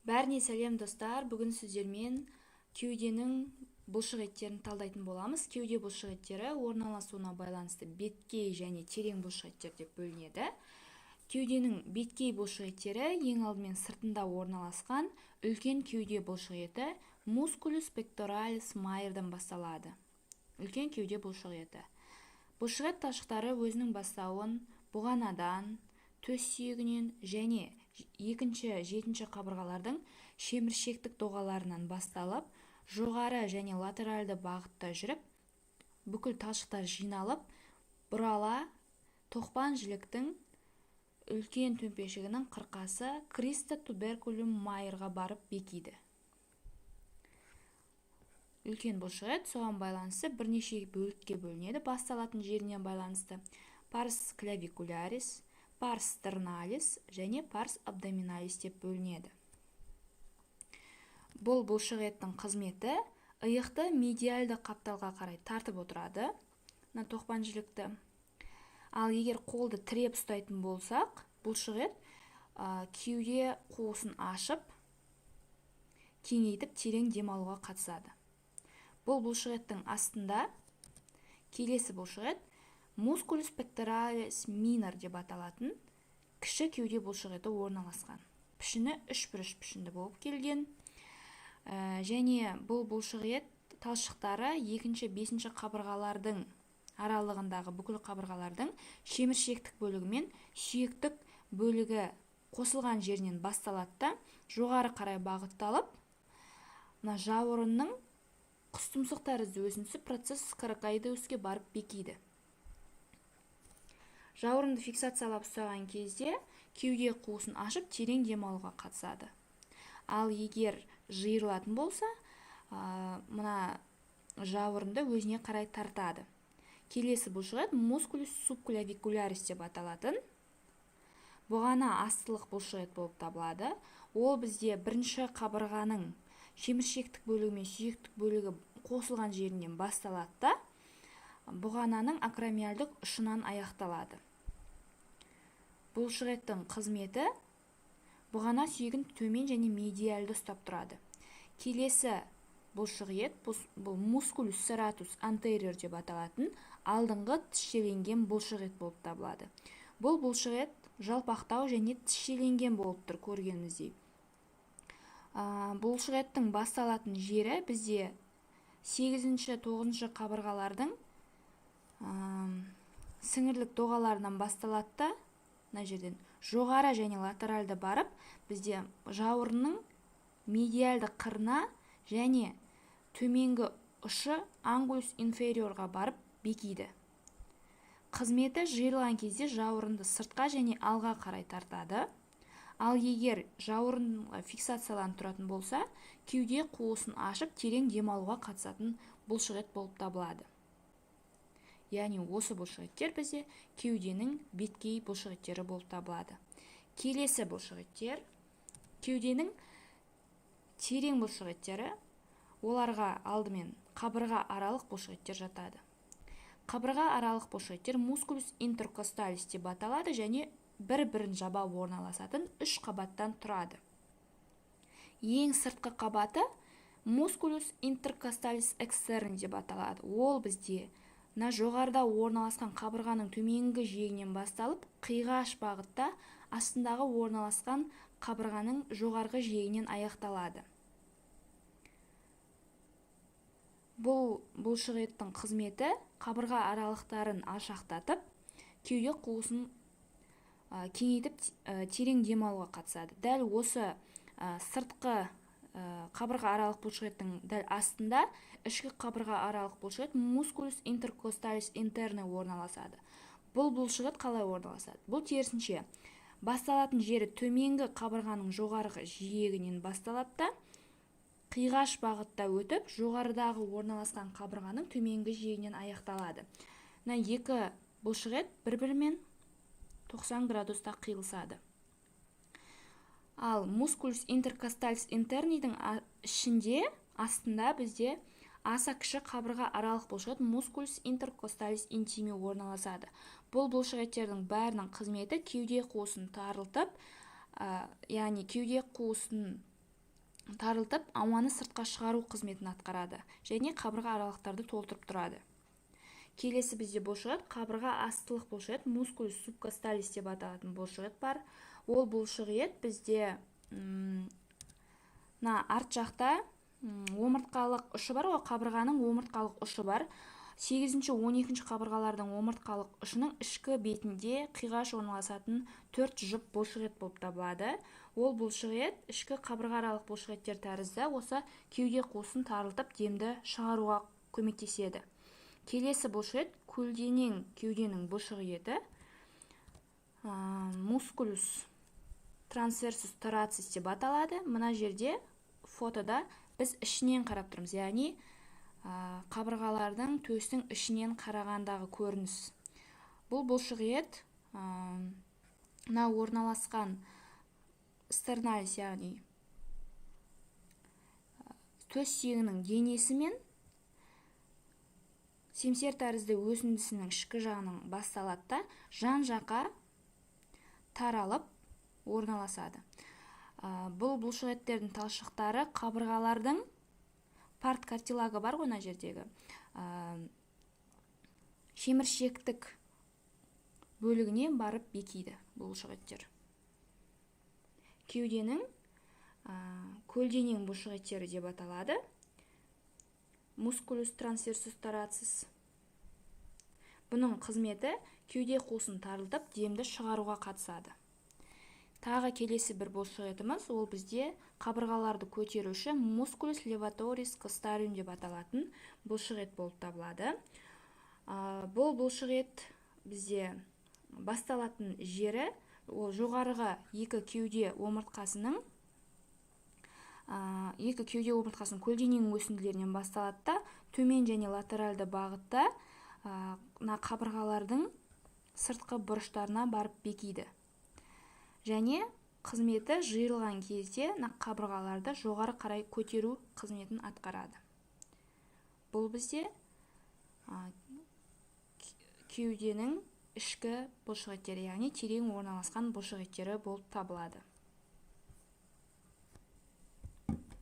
Бәріне сәлем, достар! Бүгін сіздермен кеуденің бұлшық еттерін талдайтын боламыз. Кеуде бұлшық еттері орналасуына байланысты беткей және терең бұлшық еттер деп бөлінеді. Кеуденің беткей бұлшық еттері ең алдымен сыртында орналасқан үлкен кеуде бұлшық еті musculus pectoralis majorдан басталады. Үлкен кеуде бұлшық еті. Бұлшық ет талшықтары өзінің бастауын бұғанадан, төс сүйегінен және екінші, жетінші қабырғалардың шеміршектік доғаларынан басталып, жоғары және латеральды бағытта жүріп, бүкіл талшықтар жиналып, бұрала тоқпан жіліктің үлкен төмпешігінің қырқасы crista tuberculum majorға барып бекиді. Үлкен бұлшық ет соған байланысты бірнеше бөлікке бөлінеді, басталатын жерінен байланысты. Pars clavicularis, pars sternalis және pars abdominalis деп бөлінеді. Бұл бұлшық еттің қызметі иықты медиальды қапталға қарай тартып отырады, мына тоқпан жілікті. Ал егер қолды тіреп ұстайтын болсақ, бұлшық ет кеуде қуысын ашып, кеңейтіп, терең дем алуға қатысады. Бұл бұлшық еттің астында келесі бұлшық ет musculus pectoralis minor деп аталатын кіші кеуде бұлшық еті орналасқан. Пішіні үшбұрыш пішінді болып келген. Және бұл бұлшық ет талшықтары екінші, бесінші қабырғалардың аралығындағы бүкіл қабырғалардың шеміршектік бөлігі мен сүйектік бөлігі қосылған жерінен басталады да, жоғары қарай бағытталып, мына жауырынның құс тұмсық тәрізді өсіндісі processus coracoideusке барып бекиді. Жауырынды фиксациялап ұстаған кезде кеуде қуысын ашып, терең дем алуға қатысады. Ал егер жиырылатын болса, мына жауырынды өзіне қарай тартады. Келесі бұлшық ет musculus subclavicularis деп аталатын бұғана астылық бұлшық ет болып табылады. Ол бізде бірінші қабырғаның шеміршектік бөлігі мен сүйектік бөлігі қосылған жерінен басталады да, бұғананың акромиальдық ұшынан аяқталады. Бұлшық еттің қызметі бұғана сүйегін төмен және медиальды ұстап тұрады. Келесі бұлшық ет бұл musculus serratus anterior деп аталатын алдыңғы тісшеленген бұлшық ет болып табылады. Бұл бұлшық ет жалпақтау және тісшеленген болып тұр, көргеніміздей. Бұлшық еттің басталатын жері бізде 8-ші, 9-шы қабырғалардың сіңірлік доғаларынан басталады да, мына жерден жоғары және латеральды барып, бізде жауырынның медиальды қырына және төменгі ұшы angulus inferiorға барып бекиді. Қызметі жиырылған кезде жауырынды сыртқа және алға қарай тартады. Ал егер жауырын фиксацияланып тұратын болса, кеуде қуысын ашып, терең дем алуға қатысатын бұлшық ет болып табылады. Яғни осы бұлшық еттер бізде кеуденің беткей бұлшық еттері болып табылады. Келесі бұлшық еттер кеуденің терең бұлшық еттері, оларға алдымен қабырға аралық бұлшық еттер жатады. Қабырға аралық бұлшық еттер musculus intercostalis деп аталады және бір-бірін жаба орналасатын үш қабаттан тұрады. Ең сыртқы қабаты musculus intercostalis extern деп аталады. Ол бізде мына жоғарыда орналасқан қабырғаның төменгі жиегінен басталып, қиғаш бағытта астындағы орналасқан қабырғаның жоғарғы жиегінен аяқталады. Бұл бұлшық еттің қызметі қабырға аралықтарын алшақтатып, кеуде қуысын кеңейтіп, терең дем алуға қатысады. Дәл осы сыртқы қабырға аралық бұлшық еттің дәл астында ішкі қабырға аралық бұлшық ет musculus intercostalis interne орналасады. Бұл бұлшық ет қалай орналасады? Бұл керісінше басталатын жері төменгі қабырғаның жоғарғы жиегінен басталады да, қиғаш бағытта өтіп, жоғарыдағы орналасқан қабырғаның төменгі жиегінен аяқталады. Мына екі бұлшық ет бір-бірімен 90 градуста қиылысады. Ал musculus intercostalis interniдің ішінде, астында бізде аса кіші қабырға аралық бұлшық ет musculus intercostalis intimi орналасады. Бұл бұлшық еттердің бәрінің қызметі кеуде қуысын тарылтып, яғни кеуде қуысын Тарылтып, ауаны сыртқа шығару қызметін атқарады және қабырға аралықтарды толтырып тұрады. Келесі бізде бұлшықет қабырға астылық бұлшықет, мускулус субкосталис деп аталатын бұлшықет бар. Ол бұлшықет бізде мына арт жақта омыртқалық ұшы бар ғой, қабырғаның омыртқалық ұшы бар. 8-ші, 12-ші қабырғалардың омыртқалық ұшының ішкі бетінде қиғаш орналасатын төрт жұп бұлшықет болып табылады. Ол бұлшықет ішкі қабырғааралық бұлшықеттер тәрізді осы кеуде қуысын тарылтып, демді шығаруға көмектеседі. Келесі бұлшықет көлденең кеуденің бұлшық еті, мускулус трансверсус торацис деп аталады. Мына жерде фотода біз ішінен қарап тұрмыз, яғни қабырғалардың, төстің ішінен қарағандағы көрініс. Бұл бұлшық ет мына орналасқан стерналис, яғни төс сүйегінің денесі мен семсер тәрізді өсіндісінің ішкі жағынан басталады да, жан жаққа таралып орналасады. Бұл бұлшық еттердің талшықтары қабырғалардың парт картилагы бар ғой, мына жердегі шеміршектік бөлігіне барып бекиді. Бұлшық еттер кеуденің көлденең бұлшық еттері деп аталады, мускулус трансверсус торацис. Бұның қызметі кеуде қуысын тарылтып, демді шығаруға қатысады. Тағы келесі бір бұлшық етіміз, ол бізде қабырғаларды көтеруші мускулус леваторис костариум деп аталатын бұлшық ет болып табылады. Бұл бұлшық ет бізде басталатын жері ол жоғарғы екі кеуде омыртқасының көлденең өсінділерінен басталады да, төмен және латеральды бағытта мына қабырғалардың сыртқы бұрыштарына барып бекиді және қызметі жиырылған кезде мына қабырғаларды жоғары қарай көтеру қызметін атқарады. Бұл бізде кеуденің ішкі бұлшық еттері, яғни терең орналасқан бұлшық еттері болып табылады.